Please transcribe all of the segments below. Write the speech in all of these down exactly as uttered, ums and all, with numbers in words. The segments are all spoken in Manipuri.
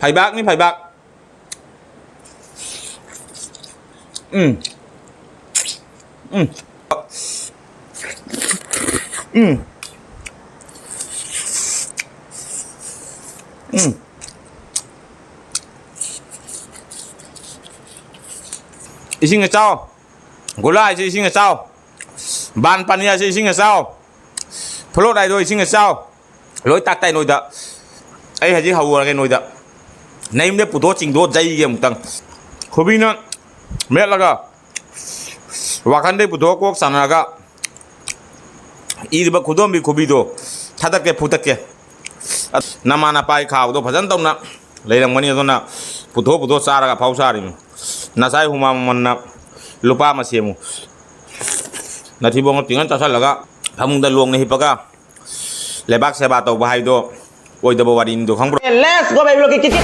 ꯐꯩꯕꯥꯛꯅꯤ, ꯐꯩꯕꯥꯛ꯫ ꯎꯝ꯫ ꯎꯝ꯫ ꯎꯝ꯫ ꯎꯝ꯫ ꯏꯁꯤꯡ ꯑꯆꯥꯎ꯫ ꯒꯨꯂꯥ ꯍꯥꯏꯁꯦ ꯏꯁꯤꯡ ꯑꯆꯥꯎ꯫ ꯕꯥꯟ ꯄꯥꯅꯤ ꯍꯥꯏꯁꯦ ꯏꯁꯤꯡ ꯑꯆꯥꯎ꯫ ꯐ꯭ꯂꯣꯠ ꯍꯥꯏꯗꯣ ꯏꯁꯤꯡ ꯑꯆꯥꯎ꯫ ꯂꯣꯏ ꯇꯥꯛ ꯇꯥꯏ ꯅꯣꯏꯗ꯫ ꯑꯩ ꯍꯧꯖꯤꯛ ꯍꯧꯔꯒꯦ ꯅꯣꯏꯗ꯫ ꯅꯌꯨꯝꯗ ꯄꯨꯊꯣꯛ ꯆꯤꯡꯊꯣꯛ ꯖꯩꯒꯦ ꯑꯃꯨꯛꯇꯪ꯫ ꯈꯨꯕꯤꯅ ꯃꯦꯠꯂꯒ ꯋꯥꯈꯟꯗꯩ ꯄꯨꯊꯣꯛ ꯀꯣꯛ ꯁꯥꯟꯅꯔꯒ ꯏꯔꯤꯕ ꯈꯨꯗꯣꯝꯕꯤ ꯈꯨꯕꯤꯗꯣ ꯊꯥꯗꯠꯀꯦ ꯐꯨꯇꯠꯀꯦ꯫ ꯅꯃꯥ ꯅꯄꯥꯒꯤ ꯈꯥꯎꯗꯣ ꯐꯖꯅ ꯇꯧꯅ ꯂꯩꯔꯝꯒꯅꯤ, ꯑꯗꯨꯅ ꯄꯨꯊꯣꯛ ꯄꯨꯊꯣꯛ ꯆꯥꯔꯒ ꯑꯐꯥꯎ ꯁꯥꯔꯤꯃꯤ꯫ ꯅꯁꯥꯏ ꯍꯨꯃꯥꯡ ꯃꯃꯜꯅ ꯂꯨꯄꯥ ꯑꯃ ꯁꯦꯝꯃꯨ꯫ ꯅꯊꯤꯕꯣꯡ ꯇꯤꯡꯉ ꯆꯥꯁꯤꯜꯂꯒ ꯐꯃꯨꯡꯗ ꯂꯣꯡꯅ ꯍꯤꯞꯄꯒ ꯂꯩꯕꯥꯛ ꯁꯦꯕꯥ ꯇꯧꯕ ꯍꯥꯏꯗꯣ ꯑꯣꯏꯗꯕ ꯋꯥꯔꯤꯅꯤꯗꯣ ꯈꯪꯕ꯭ꯔꯣ? Let's go, baby, look at it.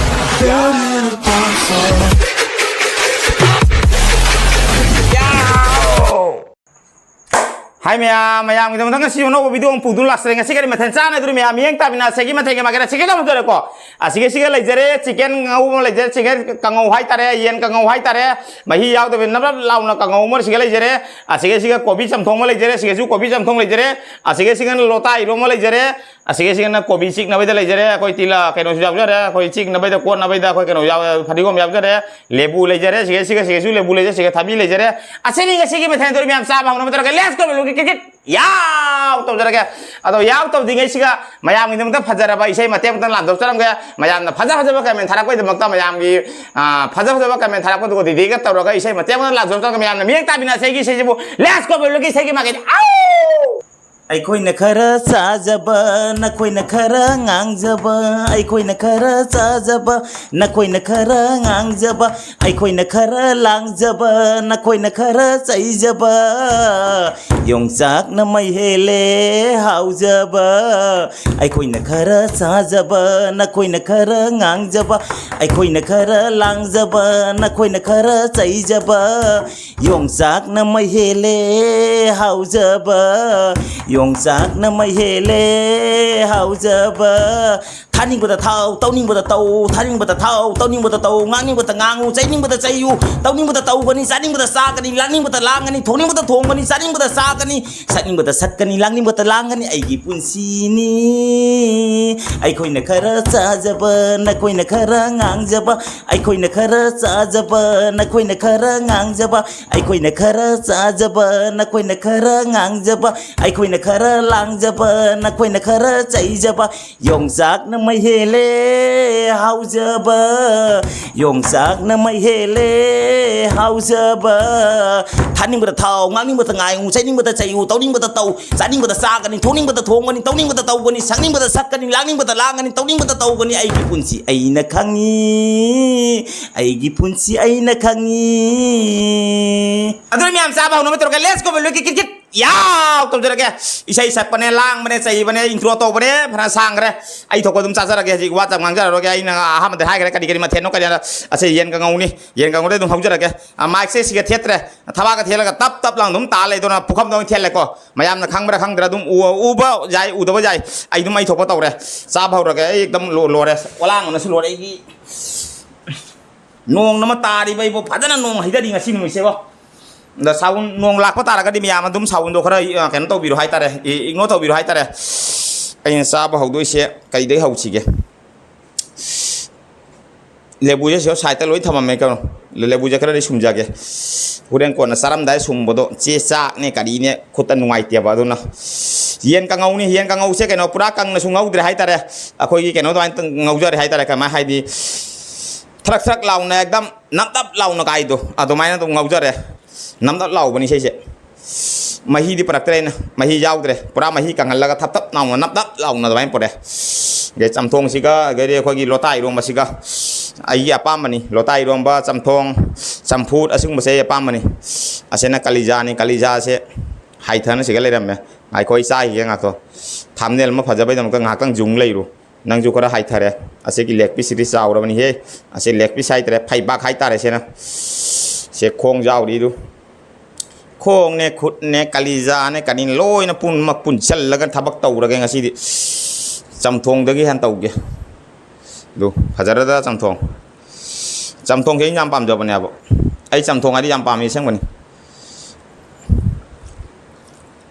ꯍꯥꯏ ꯃꯌꯥꯝ, ꯃꯌꯥꯝꯒꯤꯗꯃꯛꯇ ꯉꯁꯤ ꯑꯅꯧꯕ video ꯑꯃ ꯄꯨꯗꯨꯅ ꯂꯥꯛꯆꯔꯦ꯫ ꯉꯁꯤ ꯀꯔꯤ ꯃꯊꯦꯜ ꯆꯥꯟꯅꯗꯣꯔꯤ ꯃꯌꯥꯝ ꯌꯦꯡ ꯇꯥꯃꯤꯟꯅꯁꯦ꯫ ꯃꯊꯦꯜꯒꯤ ꯃꯥꯒꯦꯔꯥ ꯆꯤꯀꯟ ꯑꯃ ꯇꯧꯔꯦꯀꯣ꯫ ꯑꯁꯤꯒꯤ ꯁꯤꯒ ꯂꯩꯖꯔꯦ, ꯆꯤꯀꯟ ꯉꯧꯕ ꯑꯃ ꯂꯩꯖꯔꯦ, ꯆꯤꯀꯟ ꯀꯥꯡꯉꯧ ꯍꯥꯏꯇꯥꯔꯦ, ꯌꯦꯟ ꯀꯥꯡꯉꯧ ꯍꯥꯏꯇꯥꯔꯦ꯫ ꯃꯍꯤ ꯌꯥꯎꯗꯕꯤ ꯅꯞ ꯅꯞ ꯂꯥꯎꯅ ꯀꯥꯡꯉꯧ ꯑꯃ ꯁꯤꯒ ꯂꯩꯖꯔꯦ꯫ ꯑꯁꯤꯒ ꯁꯤꯒ ꯀꯣꯕꯤ ꯆꯝꯊꯣꯡ ꯑꯃ ꯂꯩꯖꯔꯦ, ꯁꯤꯒꯁꯨ ꯀꯣꯕꯤ ꯆꯝꯊꯣꯡ ꯂꯩꯖꯔꯦ꯫ ꯑꯁꯤꯒ ꯁꯤꯒꯅ ꯂꯣꯇꯥ ꯏꯔꯣꯝꯕ ꯂꯩꯖꯔꯦ꯫ ꯑꯁꯤꯒ ꯁꯤꯒꯅ ꯀꯣꯕꯤ ꯆꯤꯛꯅꯕꯩꯗ ꯂꯩꯖꯔꯦ꯫ ꯑꯩꯈꯣꯏ ꯇꯤꯜꯂ ꯀꯩꯅꯣꯁꯨ ꯌꯥꯎꯖꯔꯦ, ꯑꯩꯈꯣꯏ ꯆꯤꯛꯅꯕꯩꯗ ꯀꯣꯠꯅꯕꯩꯗ ꯑꯩꯈꯣꯏ ꯀꯩꯅꯣ ꯌꯥꯎ-, ꯐꯗꯤꯒꯣꯝ ꯌꯥꯎꯖꯔꯦ꯫ ꯂꯦꯕꯨ ꯂꯩꯖꯔꯦ, ꯁꯤꯒ, ꯁꯤꯒ, ꯁꯤꯒꯁꯨ ꯂꯦꯕꯨ ꯂꯩꯖꯔꯦ, ꯁꯤꯒ ꯊꯕꯤ ꯂꯩꯖꯔꯦ꯫ ꯑꯁꯤꯅꯤ ꯉꯁꯤꯒꯤ ꯃꯊꯦꯜ ꯇꯧꯔꯤ ꯃꯌꯥꯝ ꯆꯥꯕ ꯍꯧꯅꯕ ꯇꯧꯔꯒ let's go kit kit kit ꯌꯥꯎ ꯇꯧꯖꯔꯒꯦ꯫ ꯑꯗꯣ ꯌꯥꯎ ꯇꯧꯗ꯭ꯔꯤꯉꯩꯁꯤꯒ ꯃꯌꯥꯝꯒꯤꯗꯃꯛꯇ ꯐꯖꯔꯕ ꯏꯁꯩ ꯃꯇꯦꯛ ꯑꯃꯇꯪ ꯂꯥꯟꯊꯣꯛꯆꯔꯝꯒꯦ꯫ ꯃꯌꯥꯝꯅ ꯐꯖ ꯐꯖꯕ comment ꯊꯥꯔꯛꯄꯒꯤꯗꯃꯛꯇ ꯃꯌꯥꯝꯒꯤ, ꯑ, ꯐꯖ ꯐꯖꯕ comment ꯊꯥꯔꯛꯄꯗꯨꯒ ꯗꯤꯗꯤꯒ ꯇꯧꯔꯒ ꯏꯁꯩ ꯃꯇꯦꯛ ꯑꯃꯇꯪ ꯂꯥꯟꯊꯣꯛꯆꯔꯝꯒꯦ꯫ ꯃꯌꯥꯝꯅ ꯃꯤꯠꯌꯦꯡ ꯇꯥꯃꯤꯟꯅꯁꯦ ꯑꯩꯒꯤ ꯏꯁꯩꯁꯤꯕꯨ꯫ Let's go ꯀꯤꯠ ꯀꯤꯠ ꯏꯁꯩꯒꯤ ꯃꯥꯒꯦꯔꯥ꯫ ꯑꯥꯎ! ꯑꯩꯈꯣꯏꯅ ꯈꯔ ꯆꯥꯖꯕ, ꯅꯈꯣꯏꯅ ꯈꯔ ꯉꯥꯡꯖꯕ, ꯑꯩꯈꯣꯏꯅ ꯈꯔ ꯆꯥꯖꯕ, ꯅꯈꯣꯏꯅ ꯈꯔ ꯉꯥꯡꯖꯕ, ꯑꯩꯈꯣꯏꯅ ꯈꯔ ꯂꯥꯡꯖꯕ, ꯅꯈꯣꯏꯅ ꯈꯔ ꯆꯩꯖꯕ, ꯌꯣꯡꯆꯥꯛꯅ ꯃꯩ ꯍꯦꯜꯂꯦ ꯍꯥꯎꯖꯕ꯫ ꯑꯩꯈꯣꯏꯅ ꯈꯔ ꯆꯥꯖꯕ, ꯅꯈꯣꯏꯅ ꯈꯔ ꯉꯥꯡꯖꯕ, ꯑꯩꯈꯣꯏꯅ ꯈꯔ ꯂꯥꯡꯖꯕ, ꯅꯈꯣꯏꯅ ꯈꯔ ꯆꯩꯖꯕ, ꯌꯣꯡꯆꯥꯛꯅ ꯃꯩ ꯍꯦꯜꯂꯦ ꯍꯥꯎꯖꯕ, ꯌꯣꯡꯆꯥꯛꯅ ꯃꯩ ꯍꯦꯜꯂꯦ ꯍꯥꯎꯖꯕ꯫ ꯆꯥꯅꯤꯡꯕꯗ ꯊꯥꯎ, ꯇꯧꯅꯤꯡꯕꯗ ꯇꯧ, ꯊꯥꯅꯤꯡꯕꯗ ꯊꯥꯎ, ꯇꯧꯅꯤꯡꯕꯗ ꯇꯧ, ꯉꯥꯡꯅꯤꯡꯕꯗ ꯉꯥꯡꯉꯨ, ꯆꯩꯅꯤꯡꯕꯗ ꯆꯩꯌꯨ, ꯇꯧꯅꯤꯡꯕꯗ ꯇꯧꯒꯅꯤ, ꯆꯥꯅꯤꯡꯕꯗ ꯆꯥꯒꯅꯤ, ꯂꯥꯡꯅꯤꯡꯕꯗ ꯂꯥꯡꯒꯅꯤ, ꯊꯣꯡꯅꯤꯡꯕꯗ ꯊꯣꯡꯒꯅꯤ, ꯆꯥꯅꯤꯡꯕꯗ ꯆꯥꯒꯅꯤ, ꯁꯛꯅꯤꯡꯕꯗ ꯁꯛꯀꯅꯤ, ꯂꯥꯡꯅꯤꯡꯕꯗ ꯂꯥꯡꯒꯅꯤ, ꯑꯩꯒꯤ ꯄꯨꯟꯁꯤꯅꯤ꯫ ꯑꯩꯈꯣꯏꯅ ꯈꯔ ꯆꯥꯖꯕ, ꯅꯈꯣꯏꯅ ꯈꯔ ꯉꯥꯡꯖꯕ, ꯑꯩꯈꯣꯏꯅ ꯈꯔ ꯆꯥꯖꯕ, ꯅꯈꯣꯏꯅ ꯈꯔ ꯉꯥꯡꯖꯕ, ꯑꯩꯈꯣꯏꯅ ꯈꯔ ꯆꯥꯖꯕ, ꯅꯈꯣꯏꯅ ꯈꯔ ꯉꯥꯡꯖꯕ, ꯑꯩꯈꯣꯏꯅ ꯈꯔ ꯂꯥꯡꯖꯕ, ꯅꯈꯣꯏꯅ ꯈꯔ ꯆꯩꯖꯕ, ꯌꯣꯡꯆꯥꯛꯅ ꯃꯩ ꯍꯦꯜꯂꯦ ꯍꯥꯎꯖꯕ, ꯌꯣꯡꯆꯥꯛꯅ ꯃꯩ ꯍꯦꯜꯂꯦ ꯍꯥꯎꯖꯕ꯫ ꯊꯥꯅꯤꯡꯕꯗ ꯊꯥꯎ, ꯉꯥꯡꯅꯤꯡꯕꯗ ꯉꯥꯡꯉꯨ, ꯆꯩꯅꯤꯡꯕꯗ ꯆꯩꯌꯨ, ꯇꯧꯅꯤꯡꯕꯗ ꯇꯧ, ꯆꯥꯅꯤꯡꯕꯗ ꯆꯥꯒꯅꯤ, ꯊꯣꯡꯅꯤꯡꯕꯗ ꯊꯣꯡꯒꯅꯤ, ꯇꯧꯅꯤꯡꯕꯗ ꯇꯧꯒꯅꯤ, ꯁꯛꯅꯤꯡꯕꯗ ꯁꯛꯀꯅꯤ, ꯂꯥꯡꯅꯤꯡꯕꯗ ꯂꯥꯡꯒꯅꯤ, ꯇꯧꯅꯤꯡꯕꯗ ꯇꯧꯒꯅꯤ꯫ ꯑꯩꯒꯤ ꯄꯨꯟꯁꯤ ꯑꯩꯅ ꯈꯪꯉꯤ, ꯑꯩꯒꯤ ꯄꯨꯟꯁꯤ ꯑꯩꯅ ꯈꯪꯉꯤ꯫ ꯑꯗꯨꯅ ꯃꯌꯥꯝ ꯆꯥꯕ ꯍꯧꯅꯕ ꯇꯧꯔꯒ, let's go, value, kit, kit, kit. ꯌꯥꯎ! ꯇꯧꯖꯔꯒꯦ꯫ ꯏꯁꯩ ꯁꯛꯄꯅꯦ, ꯂꯥꯡꯕꯅꯦ, ꯆꯩꯕꯅꯦ, intro ꯇꯧꯕꯅꯦ, ꯐꯅ ꯁꯥꯡꯈ꯭ꯔꯦ꯫ ꯑꯩ ꯊꯣꯛꯄ ꯑꯗꯨꯝ ꯆꯥꯖꯔꯒꯦ꯫ ꯍꯧꯖꯤꯛ ꯋꯥ ꯆꯝ ꯉꯥꯡꯖꯔꯔꯣꯏꯒꯦ꯫ ꯑꯩꯅ ꯑꯍꯥꯟꯕꯗ ꯍꯥꯏꯈ꯭ꯔꯦ ꯀꯔꯤ ꯀꯔꯤ ꯃꯊꯦꯜꯅꯣ ꯀꯔꯤꯅꯣ꯫ ꯑꯁꯤ ꯌꯦꯟ ꯀꯥꯡꯉꯧꯅꯤ꯫ ꯌꯦꯟ ꯀꯥꯡꯉꯧꯗ ꯑꯗꯨꯝ ꯍꯧꯖꯔꯒꯦ꯫ ꯑ, ꯃꯥꯏꯛꯁꯦ ꯁꯤꯒ ꯊꯦꯠꯇ꯭ꯔꯦ꯫ ꯊꯕꯥꯛꯀ ꯊꯦꯠꯂꯒ ꯇꯞ ꯇꯞ ꯂꯥꯎꯅ ꯑꯗꯨꯝ ꯇꯥ ꯂꯩꯗꯣꯏꯅ ꯄꯨꯈꯝꯗ ꯑꯣꯏꯅ ꯊꯦꯠꯂꯦꯀꯣ꯫ ꯃꯌꯥꯝꯅ ꯈꯪꯕ꯭ꯔꯥ ꯈꯪꯗ꯭ꯔꯥ ꯑꯗꯨꯝ ꯎ-, ꯎꯕ ꯌꯥꯏ, ꯎꯗꯕ ꯌꯥꯏ꯫ ꯑꯩ ꯑꯗꯨꯝ ꯑꯩ ꯊꯣꯛꯄ ꯇꯧꯔꯦ꯫ ꯆꯥꯕ ꯍꯧꯔꯒꯦ꯫ ꯑꯩ ꯑꯦꯛꯗꯝ ꯂꯣ-, ꯂꯣꯏꯔꯦ꯫ ꯄꯣꯂꯥꯡ ꯑꯃꯁꯨ ꯂꯣꯏꯔꯦ ꯑꯩꯒꯤ꯫ ꯅꯣꯡ ꯑꯃ ꯇꯥꯔꯤꯕ ꯑꯩꯕꯨ ꯐꯖꯅ ꯅꯣꯡ ꯍꯩꯊꯔꯤ ꯉꯁꯤ ꯅꯨꯃꯤꯠꯁꯤꯕꯣ꯫ ꯑꯗ ꯁꯥꯎꯟ ꯅꯣꯡ ꯂꯥꯛꯄ ꯇꯥꯔꯒꯗꯤ ꯃꯌꯥꯝ ꯑꯗꯨꯝ ꯁꯥꯎꯟꯗꯣ ꯈꯔ, ꯑ, ꯀꯩꯅꯣ ꯇꯧꯕꯤꯔꯣ ꯍꯥꯏꯇꯥꯔꯦ, ꯏ-, ꯏꯒꯅꯣꯔ ꯇꯧꯕꯤꯔꯣ ꯍꯥꯏꯇꯥꯔꯦ꯫ ꯑꯩꯅ ꯆꯥꯕ ꯍꯧꯗꯣꯏꯁꯦ ꯀꯩꯗꯩ ꯍꯧꯁꯤꯒꯦ? ꯂꯦꯕꯨꯁꯦ ꯁꯤꯗ ꯁꯥꯏꯠꯇ ꯂꯣꯏ ꯊꯝꯃꯝꯃꯦ ꯀꯩꯅꯣ꯫ ꯂꯦꯕꯨꯁꯦ ꯈꯔꯗꯤ ꯁꯨꯝꯖꯒꯦ꯫ ꯍꯣꯔꯦꯟ ꯀꯣꯟꯅ ꯆꯥꯔꯝꯗꯥꯏ ꯁꯨꯝꯕꯗꯣ ꯆꯦ ꯆꯥꯛꯅꯦ ꯀꯔꯤꯅꯦ ꯈꯨꯠꯇ ꯅꯨꯡꯉꯥꯏꯇꯦꯕ꯫ ꯑꯗꯨꯅ ꯌꯦꯟ ꯀꯥꯡꯉꯧꯅꯤ꯫ ꯌꯦꯟ ꯀꯥꯡꯉꯧꯁꯦ ꯀꯩꯅꯣ ꯄꯨꯔꯥ ꯀꯪꯅꯁꯨ ꯉꯧꯗ꯭ꯔꯦ ꯍꯥꯏꯇꯥꯔꯦ꯫ ꯑꯩꯈꯣꯏꯒꯤ ꯀꯩꯅꯣ ꯑꯗꯨꯃꯥꯏꯅ ꯉꯧꯖꯔꯦ ꯍꯥꯏꯇꯥꯔꯦ꯫ ꯀꯃꯥꯏ ꯍꯥꯏꯗꯤ ꯊꯔꯛ ꯊꯔꯛ ꯂꯥꯎꯅ ꯑꯦꯛꯗꯝ ꯅꯞ ꯅꯞ ꯂꯥꯎꯅ ꯀꯥꯏꯗꯣ ꯑꯗꯨꯃꯥꯏꯅ ꯑꯗꯨꯝ ꯉꯧꯖꯔꯦ꯫ ꯅꯞ ꯅꯞ ꯂꯥꯎꯕꯅꯤ ꯏꯁꯩꯁꯦ꯫ ꯃꯍꯤꯗꯤ ꯄꯨꯔꯛꯇ꯭ꯔꯦ ꯑꯩꯅ꯫ ꯃꯍꯤ ꯌꯥꯎꯗ꯭ꯔꯦ꯫ ꯄꯨꯔꯥ ꯃꯍꯤ ꯀꯪꯍꯜꯂꯒ ꯊꯞ ꯊꯞ ꯂꯥꯎꯅ, ꯅꯞ ꯅꯞ ꯂꯥꯎꯅ ꯑꯗꯨꯃꯥꯏꯅ ꯄꯨꯔꯛꯑꯦ꯫ ꯑꯗꯩ ꯆꯝꯊꯣꯡꯁꯤꯒ, ꯑꯗꯩꯗꯤ ꯑꯩꯈꯣꯏꯒꯤ ꯂꯣꯇꯥ ꯏꯔꯣꯝꯕꯁꯤꯒ ꯑꯩꯒꯤ ꯑꯄꯥꯝꯕꯅꯤ꯫ ꯂꯣꯇꯥ ꯏꯔꯣꯝꯕ, ꯆꯝꯊꯣꯡ, ꯆꯝꯐꯨꯠ ꯑꯁꯤꯒꯨꯝꯕꯁꯦ ꯑꯩ ꯑꯄꯥꯝꯕꯅꯤ꯫ ꯑꯁꯤꯅ ꯀꯂꯤꯖꯥꯅꯤ꯫ ꯀꯂꯤꯖꯥꯁꯦ ꯍꯥꯏꯊꯅ ꯁꯤꯒ ꯂꯩꯔꯝꯃꯦ꯫ ꯉꯥꯏꯈꯣ ꯑꯩ ꯆꯥꯈꯤꯒꯦ ꯉꯥꯏꯈꯣ꯫ ꯊꯝꯅꯦꯜ ꯑꯃ ꯐꯖꯕꯩꯗꯃꯛꯇ ꯉꯥꯏꯍꯥꯛꯇꯪ ꯌꯨꯡ ꯂꯩꯔꯨ꯫ ꯅꯪꯁꯨ ꯈꯔ ꯍꯥꯏꯊꯔꯦ꯫ ꯑꯁꯤꯒꯤ leg piece ꯁꯤꯗꯤ ꯆꯥꯎꯔꯕꯅꯤꯍꯦ꯫ ꯑꯁꯤ leg piece ꯍꯥꯏꯇꯥꯔꯦ, ꯐꯩꯕꯥꯛ ꯍꯥꯏꯇꯥꯔꯦ ꯁꯤꯅ꯫ ꯁꯦ ꯈꯣꯡ ꯌꯥꯎꯔꯤꯗꯨ꯫ ꯈꯣꯡꯅꯦ, ꯈꯨꯠꯅꯦ, ꯀꯂꯤꯖꯥꯅꯦ, ꯀꯔꯤꯅꯦ ꯂꯣꯏꯅ ꯄꯨꯝꯅꯃꯛ ꯄꯨꯟꯁꯤꯜꯂꯒ ꯊꯕꯛ ꯇꯧꯔꯒꯦ ꯉꯁꯤꯗꯤ꯫ ꯆꯝꯊꯣꯡꯗꯒꯤ ꯍꯦꯟꯅ ꯇꯧꯒꯦ꯫ ꯑꯗꯨ ꯐꯖꯔꯗ꯭ꯔꯥ ꯆꯝꯊꯣꯡ? ꯆꯝꯊꯣꯡꯁꯦ ꯑꯩꯅ ꯌꯥꯝ ꯄꯥꯝꯖꯕꯅꯦꯕ꯫ ꯑꯩ ꯆꯝꯊꯣꯡ ꯍꯥꯏꯗꯤ ꯌꯥꯝ ꯄꯥꯝꯃꯤ, ꯑꯁꯦꯡꯕꯅꯤ꯫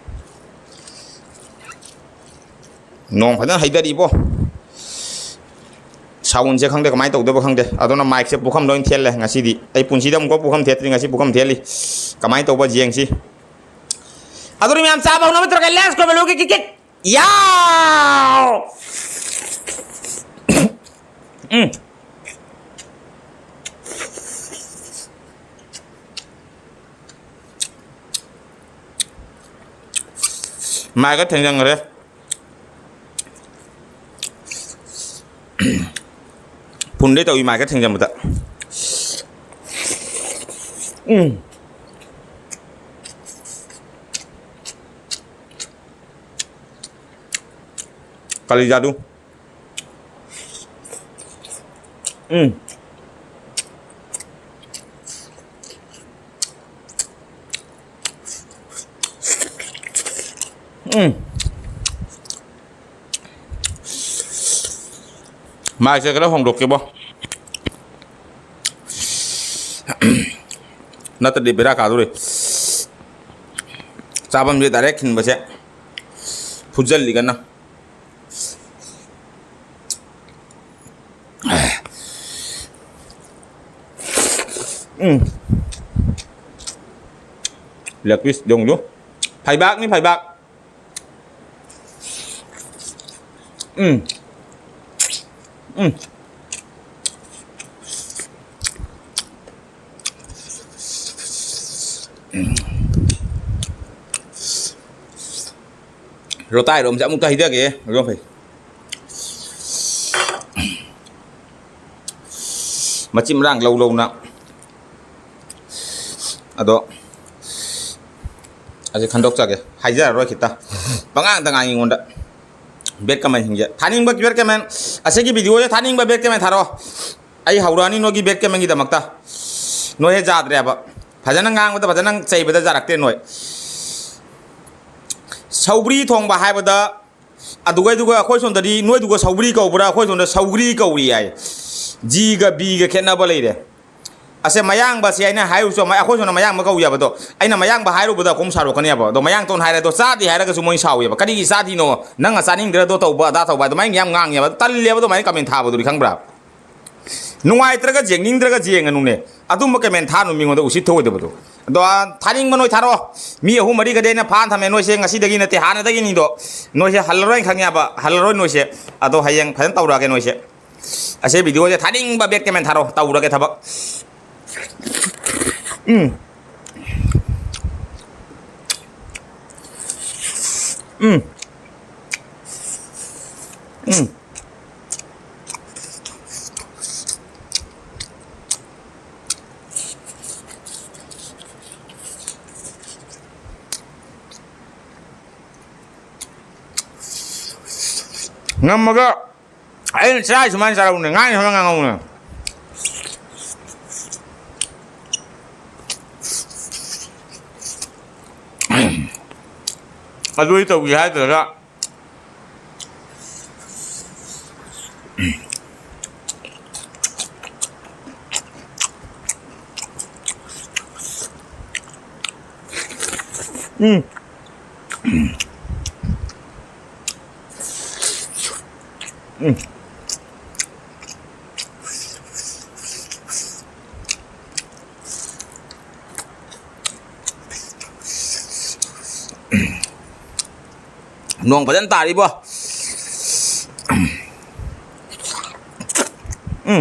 ꯅꯣꯡ ꯐꯖꯅ ꯍꯩꯊꯔꯤꯕꯣ꯫ ꯁꯥꯎꯟꯁꯦ ꯈꯪꯗꯦ ꯀꯃꯥꯏꯅ ꯇꯧꯗꯣꯏꯕ ꯈꯪꯗꯦ꯫ ꯑꯗꯨꯅ ꯃꯥꯏꯛꯁꯦ ꯄꯨꯈꯝ ꯂꯣꯏ ꯊꯦꯜꯂꯦ ꯉꯁꯤꯗꯤ꯫ ꯑꯩ ꯄꯨꯟꯁꯤꯗ ꯑꯃꯨꯛꯀ ꯄꯨꯈꯝ ꯊꯦꯠꯇ꯭ꯔꯤ, ꯉꯁꯤ ꯄꯨꯈꯝ ꯊꯦꯠꯂꯤ꯫ ꯀꯃꯥꯏꯅ ꯇꯧꯕ ꯌꯦꯡꯁꯤ꯫ ꯑꯗꯨꯅ ꯃꯌꯥꯝ ꯆꯥꯕ ꯍꯧꯅꯕ ꯇꯧꯔꯒ let's go, ꯕꯦꯂꯨꯒꯤ ꯀꯤꯛ ꯀꯤꯛ꯫ ꯌꯥꯎ! ꯎꯝ꯫ ꯃꯥꯏꯒ ꯊꯦꯡꯖꯟꯈ꯭ꯔꯦ꯫ ꯐꯨꯟꯗꯩ ꯇꯧꯏ ꯃꯥꯏꯒ ꯊꯦꯡꯖꯟꯕꯗ꯫ ꯎꯝ꯫ ꯀꯂꯤꯖꯥꯗꯨ꯫ ꯎꯝ꯫ ꯎꯝ꯫ ꯃꯥꯏꯁꯦ ꯈꯔ ꯍꯣꯡꯗꯣꯛꯀꯦꯕꯣ꯫ ꯅꯠꯇ꯭ꯔꯗꯤ ꯕꯦꯔꯥ ꯀꯥꯗꯣꯔꯤ꯫ ꯆꯥꯐꯝꯁꯦ direct ꯈꯤꯟꯕꯁꯦ ꯐꯨꯖꯜꯂꯤ ꯀꯟꯅ꯫ ꯎꯝ꯫ Leg piece ꯌꯦꯡꯉꯨ꯫ ꯐꯩꯕꯥꯛꯅꯤ, ꯐꯩꯕꯥꯛ꯫ ꯎꯝ꯫ ꯎꯝ꯫ ꯂꯣꯇꯥꯏꯔꯣꯝꯁꯦ ꯑꯃꯨꯛꯇ ꯍꯩꯊꯒꯦ꯫ ꯑꯗꯨꯅ ꯐꯩ꯫ ꯃꯆꯤꯟ ꯃꯔꯥꯡ ꯂꯧ ꯂꯧꯅ꯫ ꯑꯗꯣ ꯑꯁꯤ ꯈꯟꯗꯣꯛꯆꯒꯦ꯫ ꯍꯥꯏꯖꯔꯔꯣꯏ ꯈꯤꯇ꯫ ꯄꯉꯥꯡꯗ ꯉꯥꯡꯉꯤ ꯑꯩꯉꯣꯟꯗ꯫ Bad commentꯁꯤꯡꯁꯦ꯫ ꯊꯥꯅꯤꯡꯕ bad comment, ꯑꯁꯤꯒꯤ videoꯁꯦ ꯊꯥꯅꯤꯡꯕ bad comment ꯊꯥꯔꯛꯑꯣ꯫ ꯑꯩ ꯍꯧꯔꯛꯑꯅꯤ ꯅꯣꯏꯒꯤ bad commentꯒꯤꯗꯃꯛꯇ꯫ ꯅꯣꯏ ꯍꯦꯛ ꯌꯥꯗ꯭ꯔꯦꯕ꯫ ꯐꯖꯅ ꯉꯥꯡꯕꯗ, ꯐꯖꯅ ꯆꯩꯕꯗ ꯌꯥꯔꯛꯇꯦ ꯅꯣꯏ꯫ ꯁꯧꯒ꯭ꯔꯤ ꯊꯣꯡꯕ ꯍꯥꯏꯕꯗ ꯑꯗꯨꯒ ꯑꯗꯨꯒ ꯑꯩꯈꯣꯏ ꯁꯣꯝꯗꯗꯤ ꯅꯣꯏꯗꯨꯒ ꯁꯧꯒ꯭ꯔꯤ ꯀꯧꯕ꯭ꯔꯥ, ꯑꯩꯈꯣꯏ ꯁꯣꯝꯗ ꯁꯧꯒ꯭ꯔꯤ ꯀꯧꯔꯤ ꯍꯥꯏ꯫ ꯖꯤꯒ ꯕꯤꯒ ꯈꯦꯠꯅꯕ ꯂꯩꯔꯦ꯫ ꯑꯁꯦ ꯃꯌꯥꯡꯕꯁꯦ ꯑꯩꯅ ꯍꯥꯏꯔꯨꯁꯨ ꯑꯃ-, ꯑꯩꯈꯣꯏ ꯁꯣꯝꯗ ꯃꯌꯥꯡꯕ ꯀꯧꯏꯌꯦꯕ꯫ ꯑꯗꯣ ꯑꯩꯅ ꯃꯌꯥꯡꯕ ꯍꯥꯏꯔꯨꯕꯗ ꯑꯩꯈꯣꯏ ꯁꯥꯎꯔꯛꯀꯅꯦꯕ꯫ ꯑꯗꯣ ꯃꯌꯥꯡꯇꯣꯟ ꯍꯥꯏꯔꯦ, ꯑꯗꯣ ꯆꯥꯗꯦ ꯍꯥꯏꯔꯒꯁꯨ ꯃꯣꯏ ꯁꯥꯎꯏꯌꯦꯕ꯫ "ꯀꯔꯤꯒꯤ ꯆꯥꯗ꯭ꯔꯤꯅꯣ? ꯅꯪꯅ ꯆꯥꯅꯤꯡꯗ꯭ꯔꯗꯣ ꯇꯧꯕ ꯑꯗꯥ ꯇꯧꯕ" ꯑꯗꯨꯃꯥꯏꯅ ꯌꯥꯝ ꯉꯥꯡꯉꯦꯕ꯫ ꯇꯜꯂꯦꯕ ꯑꯗꯨꯃꯥꯏꯅ ꯀꯃꯦꯟ ꯊꯥꯕꯗꯨꯗꯤ, ꯈꯪꯕ꯭ꯔꯥ? ꯅꯨꯡꯉꯥꯏꯇ꯭ꯔꯒ ꯌꯦꯡꯅꯤꯡꯗ꯭ꯔꯒ ꯌꯦꯡꯉꯅꯨꯅꯦ꯫ ꯑꯗꯨꯝꯕ ꯀꯃꯦꯟ ꯊꯥꯅꯨ ꯃꯤꯉꯣꯟꯗ ꯎꯁꯤꯠ ꯊꯑꯣꯏꯗꯕꯗꯣ꯫ ꯑꯗꯣ, ꯑ, ꯊꯥꯅꯤꯡꯕ ꯅꯣꯏ ꯊꯥꯔꯛꯑꯣ꯫ ꯃꯤ ꯑꯍꯨꯝ ꯃꯔꯤꯒꯗꯤ ꯑꯩꯅ ꯐꯥꯅ ꯊꯝꯃꯦ꯫ ꯅꯣꯏꯁꯦ ꯉꯁꯤꯗꯒꯤ ꯅꯠꯇꯦ, ꯍꯥꯟꯅꯗꯒꯤꯅꯤꯗꯣ꯫ ꯅꯣꯏꯁꯦ ꯍꯜꯂꯔꯣꯏꯅ ꯈꯪꯉꯦꯕ, ꯍꯜꯂꯔꯣꯏ ꯅꯣꯏꯁꯦ꯫ ꯑꯗꯣ ꯍꯌꯦꯡ ꯐꯖꯅ ꯇꯧꯔꯛꯑꯒꯦ ꯅꯣꯏꯁꯦ꯫ ꯑꯁꯤ ꯚꯤꯗꯤꯑꯣꯁꯦ ꯊꯥꯅꯤꯡꯕ bad comment ꯊꯥꯔꯛꯑꯣ, ꯇꯧꯔꯒꯦ ꯊꯕꯛ꯫ ꯎꯝ꯫ ꯎꯝ꯫ ꯎꯝ꯫ ꯉꯝꯃꯒ ꯑꯩꯅ ꯆꯥꯔꯤ ꯁꯨꯃꯥꯏꯅ ꯆꯥꯔꯧꯅꯦ, ꯉꯥꯡꯉꯤ ꯁꯨꯃꯥꯏꯅ ꯉꯥꯡꯍꯧꯅꯦ꯫ ꯑꯗꯨꯗꯤ ꯇꯧꯒꯦ ꯍꯥꯏꯗ꯭ꯔꯒ꯫ ꯎꯝ꯫ ꯎꯝ꯫ ꯅꯣꯡ ꯐꯖꯅ ꯇꯥꯔꯤꯕꯣ꯫ ꯎꯝ꯫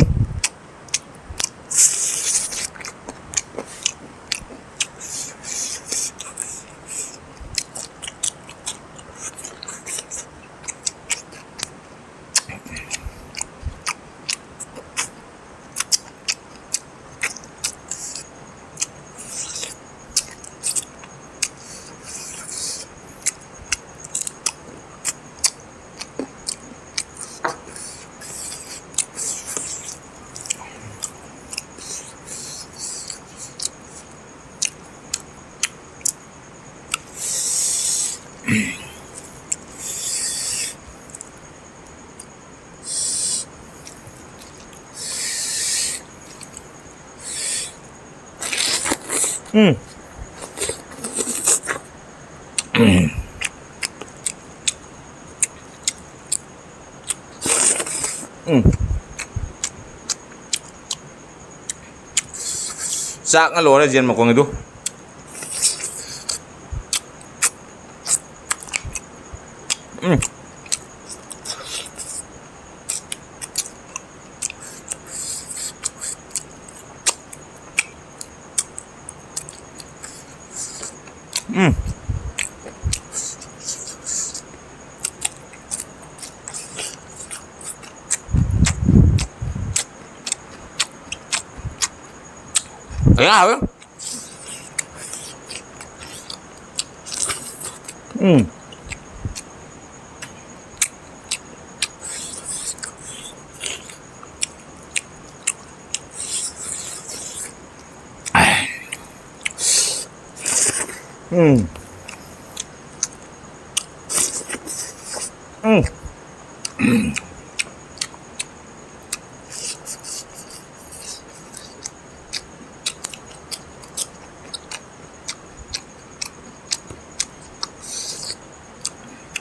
ꯎꯝ꯫ ꯎꯝ꯫ ꯆꯥꯛꯅ ꯂꯣꯏꯔꯦ ꯌꯦꯟ ꯃꯈꯣꯡꯒꯤꯗꯨ꯫ ꯎꯝ꯫ ꯎꯝ꯫ ꯌꯥꯔꯦ꯫ ꯎꯝ꯫ ꯎꯝ꯫ ꯎꯝ꯫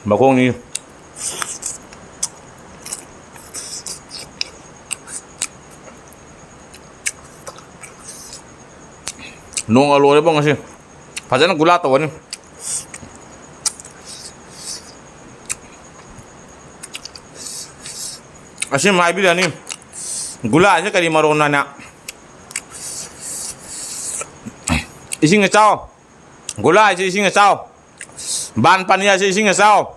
ꯃꯈꯣꯡꯅꯤ꯫ ꯅꯣꯡꯒ ꯂꯣꯏꯔꯦꯕꯣ ꯉꯁꯤ꯫ ꯐꯖꯅ ꯒꯨꯂꯥ ꯇꯧꯒꯅꯤ꯫ ꯑꯁꯤꯃ ꯍꯥꯏꯕꯤꯔꯅꯤ꯫ ꯒꯨꯂꯥꯁꯦ ꯀꯔꯤ ꯃꯔꯣꯟ ꯍꯥꯏꯅ? ꯏꯁꯤꯡ ꯏꯆꯥꯎ꯫ ꯒꯨꯂꯥ ꯍꯥꯏꯁꯦ ꯏꯁꯤꯡ ꯏꯆꯥꯎ꯫ ꯕꯥꯟ ꯄꯥꯅꯤ ꯍꯥꯏꯁꯦ ꯏꯁꯤꯡ ꯏꯆꯥꯎ꯫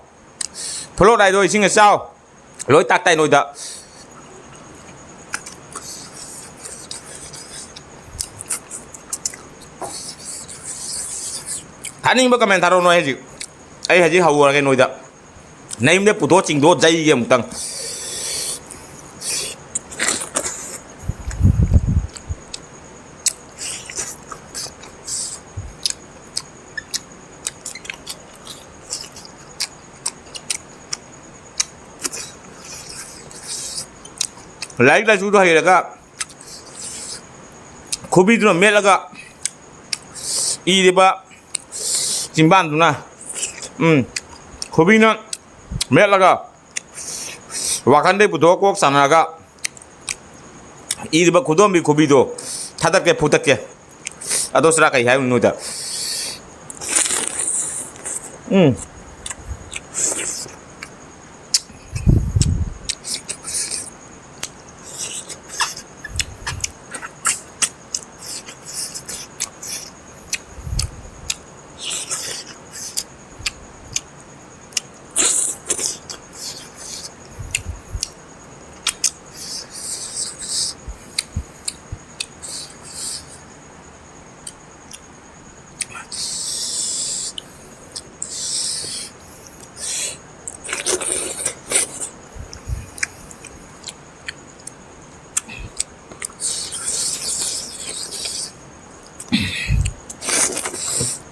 ꯐ꯭ꯂꯣꯠ ꯍꯥꯏꯗꯣ ꯏꯁꯤꯡ ꯏꯆꯥꯎ꯫ ꯂꯣꯏ ꯇꯥꯛ ꯇꯥꯏ ꯅꯣꯏꯗ꯫ ꯊꯥꯅꯤꯡꯕ comment ꯊꯥꯔꯛꯑꯣ ꯅꯣꯏ ꯍꯧꯖꯤꯛ꯫ ꯑꯩ ꯍꯧꯖꯤꯛ ꯍꯧꯔꯒꯦ ꯅꯣꯏꯗ꯫ ꯅꯌꯨꯝꯗ ꯄꯨꯊꯣꯛ ꯆꯤꯡꯊꯣꯛ ꯖꯩꯒꯦ ꯑꯃꯨꯛꯇꯪ꯫ ꯂꯥꯏꯔꯤꯛ ꯂꯥꯏꯁꯨꯗꯣ ꯍꯩꯔꯒ ꯈꯨꯕꯤꯗꯨꯅ ꯃꯦꯠꯂꯒ ꯏꯔꯤꯕ ꯆꯤꯝꯕꯥꯟꯗꯨꯅ, ꯎꯝ, ꯈꯨꯕꯤꯅ ꯃꯦꯠꯂꯒ, ꯋꯥꯈꯟꯗꯩ ꯄꯨꯊꯣꯛꯑ ꯀꯣꯛ ꯁꯥꯟꯅꯔꯒ, ꯏꯔꯤꯕ ꯈꯨꯗꯣꯝꯕꯤ ꯈꯨꯕꯤꯗꯣ ꯊꯥꯗꯠꯀꯦ, ꯐꯨꯊꯠꯀꯦ꯫ ꯑꯗꯣ ꯁꯤꯔꯥ ꯀꯩ ꯍꯥꯏꯕꯅꯣ ꯅꯣꯏꯗ? ꯎꯝ꯫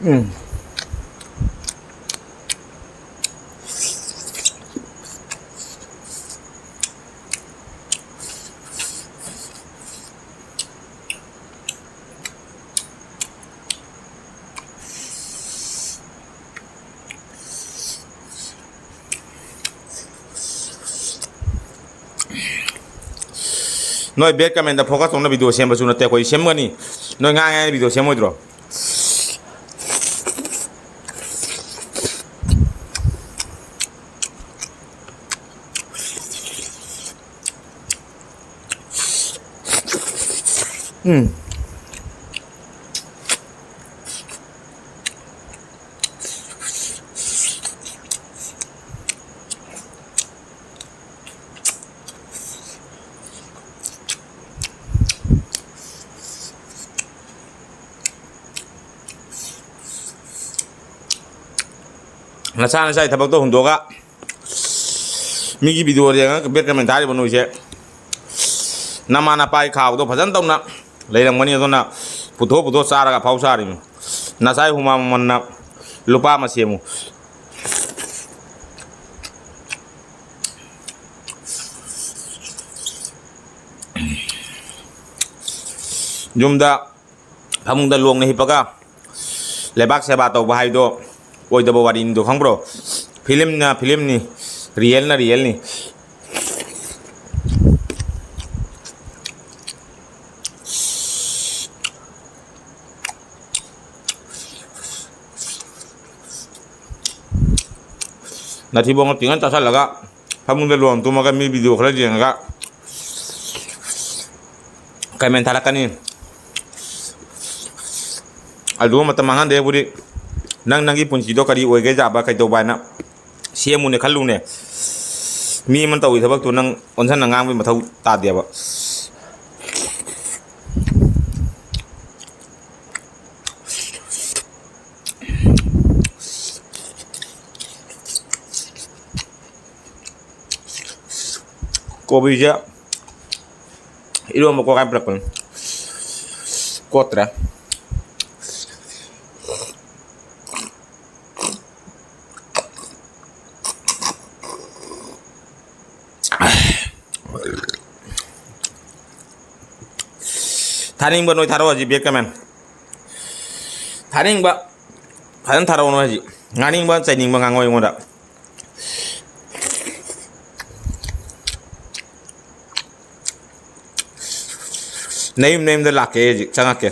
ꯎꯝ꯫ ꯅꯣꯏ bad comment ꯗ focus ꯇꯧꯅ video ꯁꯦꯝꯕꯁꯨ ꯅꯠꯇꯦ, ꯑꯩꯈꯣꯏ ꯁꯦꯝꯒꯅꯤ꯫ ꯅꯣꯏ ꯉꯥꯡꯉꯦ ꯍꯥꯏꯅ video ꯁꯦꯝꯃꯣꯏꯗ꯭ꯔꯣ? ꯎꯝ꯫ ꯅꯁꯥ ꯅꯁꯥꯒꯤ ꯊꯕꯛꯇꯣ ꯍꯨꯟꯗꯣꯛꯑꯒ ꯃꯤꯒꯤ video ꯌꯦꯡꯉꯒ bad comment ꯊꯥꯔꯤꯕ ꯅꯣꯏꯁꯦ, ꯅꯃꯥ ꯅꯄꯥꯒꯤ ꯈꯥꯎꯗꯣ ꯐꯖꯅ ꯇꯧꯅ ꯂꯩꯔꯝꯒꯅꯤ꯫ ꯑꯗꯨꯅ ꯄꯨꯊꯣꯛ ꯄꯨꯊꯣꯛ ꯆꯥꯔꯒ ꯑꯐꯥꯎ ꯁꯥꯔꯤꯅꯤ꯫ ꯅꯁꯥꯏ ꯍꯨꯃꯥꯡ ꯃꯃꯜꯅ ꯂꯨꯄꯥ ꯑꯃ ꯁꯦꯝꯃꯨ꯫ ꯌꯨꯝꯗ ꯐꯃꯨꯡꯗ ꯂꯣꯡꯅ ꯍꯤꯞꯄꯒ ꯂꯩꯕꯥꯛ ꯁꯦꯕꯥ ꯇꯧꯕ ꯍꯥꯏꯗꯣ ꯑꯣꯏꯗꯕ ꯋꯥꯔꯤꯅꯤꯗꯣ ꯈꯪꯕ꯭ꯔꯣ? ꯐꯤꯂꯝꯅ ꯐꯤꯂꯝꯅꯤ, ꯔꯤꯌꯦꯜꯅ ꯔꯤꯌꯦꯜꯅꯤ꯫ ꯅꯊꯤꯕꯣꯡ ꯇꯤꯡꯉ ꯆꯥꯁꯜꯂꯒ ꯐꯃꯨꯡꯗ ꯂꯣꯡ ꯇꯨꯝꯃꯒ ꯃꯤ ꯚꯤꯗꯤꯑꯣ ꯈꯔ ꯌꯦꯡꯉꯒ ꯀꯃꯦꯟ ꯊꯥꯔꯛꯀꯅꯤ꯫ ꯑꯗꯨꯒ ꯃꯇꯝ ꯃꯥꯡꯍꯟꯗꯦꯕꯨꯗꯤ ꯅꯪ ꯅꯪꯒꯤ ꯄꯨꯟꯁꯤꯗꯣ ꯀꯔꯤ ꯑꯣꯏꯒꯦ ꯌꯥꯕ ꯀꯩꯗꯧꯕ ꯍꯥꯏꯅ ꯁꯦꯝꯃꯨꯅꯦ ꯈꯜꯂꯨꯅꯦ꯫ ꯃꯤ ꯑꯃꯅ ꯇꯧꯔꯤ ꯊꯕꯛꯇꯨ ꯅꯪ ꯑꯣꯟꯁꯤꯟꯅ ꯉꯥꯡꯕꯒꯤ ꯃꯊꯧ ꯇꯥꯗꯦꯕ꯫ ꯀꯣꯕꯤꯁꯦ ꯏꯔꯣꯝꯕ ꯀꯣꯠꯀꯥꯏ ꯄꯨꯔꯛꯄꯅꯤ꯫ ꯀꯣꯠꯇ꯭ꯔꯦ꯫ ꯊꯥꯅꯤꯡꯕ ꯅꯣꯏ ꯊꯥꯔꯛꯑꯣ ꯍꯧꯖꯤꯛ, ꯕꯦꯛ ꯀꯃꯦꯟ꯫ ꯊꯥꯅꯤꯡꯕ ꯐꯖꯅ ꯊꯥꯔꯛꯑꯣ ꯅꯣꯏ ꯍꯧꯖꯤꯛ꯫ ꯉꯥꯡꯅꯤꯡꯕ ꯆꯩꯅꯤꯡꯕ ꯉꯥꯡꯉꯣ ꯑꯩꯉꯣꯟꯗ꯫ ꯅꯌꯨꯝ ꯅꯌꯨꯝꯗ ꯂꯥꯛꯀꯦ ꯑꯩ ꯍꯧꯖꯤꯛ ꯆꯪꯉꯛꯀꯦ꯫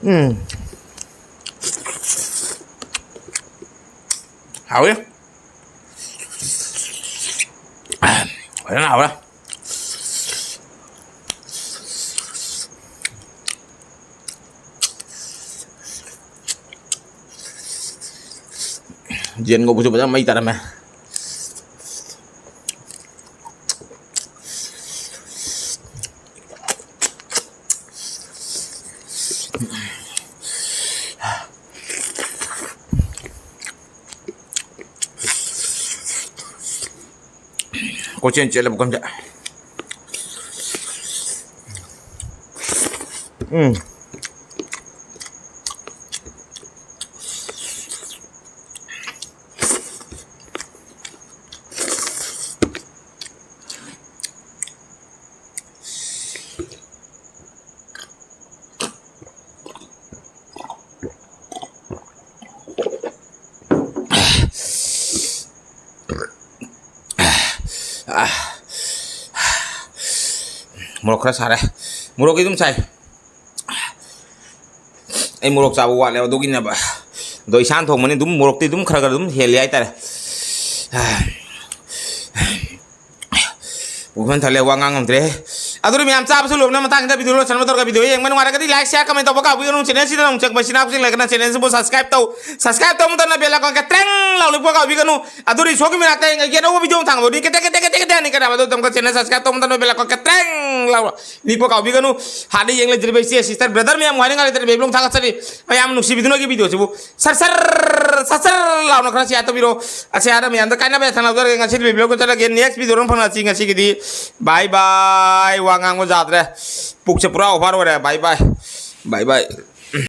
ꯎꯝ꯫ ꯍꯥꯎꯋꯤ꯫ ꯐꯖꯅ ꯍꯥꯎꯔꯦ꯫ ꯌꯦꯟ ꯉꯧꯕꯁꯨ ꯐꯖꯅ ꯃꯩ ꯇꯥꯔꯝꯃꯦ꯫ ꯀꯣꯏꯆꯦꯟ ꯆꯦꯜꯂꯦ ꯄꯨꯈꯝꯁꯦ꯫ ꯎꯝ꯫ ꯃꯣꯔꯣꯛ ꯈꯔ ꯁꯥꯔꯦ꯫ ꯃꯣꯔꯣꯛꯀꯤ ꯑꯗꯨꯝ ꯁꯥꯏ꯫ ꯑꯩ ꯃꯣꯔꯣꯛ ꯆꯥꯕ ꯋꯥꯠꯂꯦꯕ, ꯑꯗꯨꯒꯤꯅꯦꯕ꯫ ꯑꯗꯣ ꯏꯁꯥꯅ ꯊꯣꯡꯕꯅꯤ, ꯑꯗꯨꯝ ꯃꯣꯔꯣꯛꯇꯤ ꯑꯗꯨꯝ ꯈꯔ ꯈꯔ ꯑꯗꯨꯝ ꯍꯦꯜꯂꯤ ꯍꯥꯏꯇꯥꯔꯦ꯫ ꯄꯨꯛ ꯐꯟ ꯊꯜꯂꯦ, ꯋꯥ ꯉꯥꯡ ꯉꯝꯗ꯭ꯔꯦ꯫ ꯑꯗꯨꯅ ꯃꯌꯥꯝ ꯆꯥꯕꯁꯨ ꯂꯣꯏꯕꯅ ꯃꯇꯥꯡꯁꯤꯗ video ꯂꯣꯏꯁꯤꯟꯕ ꯇꯧꯔꯒ video ꯌꯦꯡꯕ ꯅꯨꯡꯉꯥꯏꯔꯒꯗꯤ like, share, comment ꯇꯧꯕ ꯀꯥꯎꯕꯤꯒꯅꯨ꯫ Channel ꯁꯤꯗ ꯅꯧꯅ ꯆꯪꯕ ꯏꯆꯤꯟ ꯏꯅꯥꯎꯁꯤꯡ ꯂꯩꯔꯒꯅ channel ꯁꯤꯕꯨ subscribe ꯇꯧ꯫ Subscribe ꯇꯧꯕ ꯃꯇꯝꯗ bell icon ꯀ ꯇ꯭ꯔꯦꯡ ꯂꯥꯎꯅ ꯅꯤꯛꯄ ꯀꯥꯎꯕꯤꯒꯅꯨ꯫ ꯑꯗꯨꯅ ꯏꯁꯣꯔꯒꯤ ꯃꯅꯥꯛꯇ ꯑꯩ ꯑꯅꯧꯕ video ꯑꯃ ꯊꯥꯡꯕꯗꯤ ꯀꯦꯇꯦ ꯀꯦꯇꯦ ꯀꯦꯇꯦ ꯀꯦꯇꯦ ꯍꯥꯏꯅ ꯀꯅꯥ ꯑꯗꯨ ꯇꯝꯒ channel subscribe ꯇꯧꯕ ꯃꯇꯝꯗ bell icon ꯀ ꯇ꯭ꯔꯦꯡ ꯂꯥꯎꯅ ꯅꯤꯛꯄ ꯀꯥꯎꯕꯤꯒꯅꯨ꯫ ꯍꯥꯟꯅ ꯌꯦꯡ ꯂꯩꯖꯔꯤꯕ ꯏꯆꯦ, sister, brother ꯃꯌꯥꯝ ꯍꯥꯏꯅꯤꯡꯉꯥꯏ ꯂꯩꯇ꯭ꯔꯦ, ꯕꯦꯕꯤ ꯂꯣꯡ ꯊꯥꯒꯠꯆꯔꯤ꯫ ꯃꯌꯥꯝ ꯅꯨꯡꯁꯤꯕꯤꯗꯨꯅꯒꯤ video ꯁꯤꯕꯨ ꯁꯔ ꯁꯔ ꯁꯔ ꯁꯔ ꯂꯥꯎꯅ ꯈꯔ share ꯇꯧꯕꯤꯔꯣ꯫ ꯑꯁꯦ ꯍꯥꯏꯔ ꯃꯌꯥꯝꯗ ꯀꯥꯏꯅꯕ ꯌꯥꯊꯪ ꯂꯧꯖꯔꯒꯦ꯫ ꯉꯁꯤꯗꯤ video ꯂꯣꯏꯁꯤꯜꯂꯒꯦ꯫ Next video ꯗ ꯑꯃꯨꯛ ꯐꯪꯅꯁꯤ꯫ ꯉꯁꯤꯒꯤꯗꯤ bye bye꯫ ꯋꯥ ꯉꯥꯡꯕ ꯌꯥꯗ꯭ꯔꯦ꯫ ꯄꯨꯛꯁꯦ ꯄꯨꯔꯥ over ꯑꯣꯏꯔꯦ꯫ Bye bye꯫ Bye bye꯫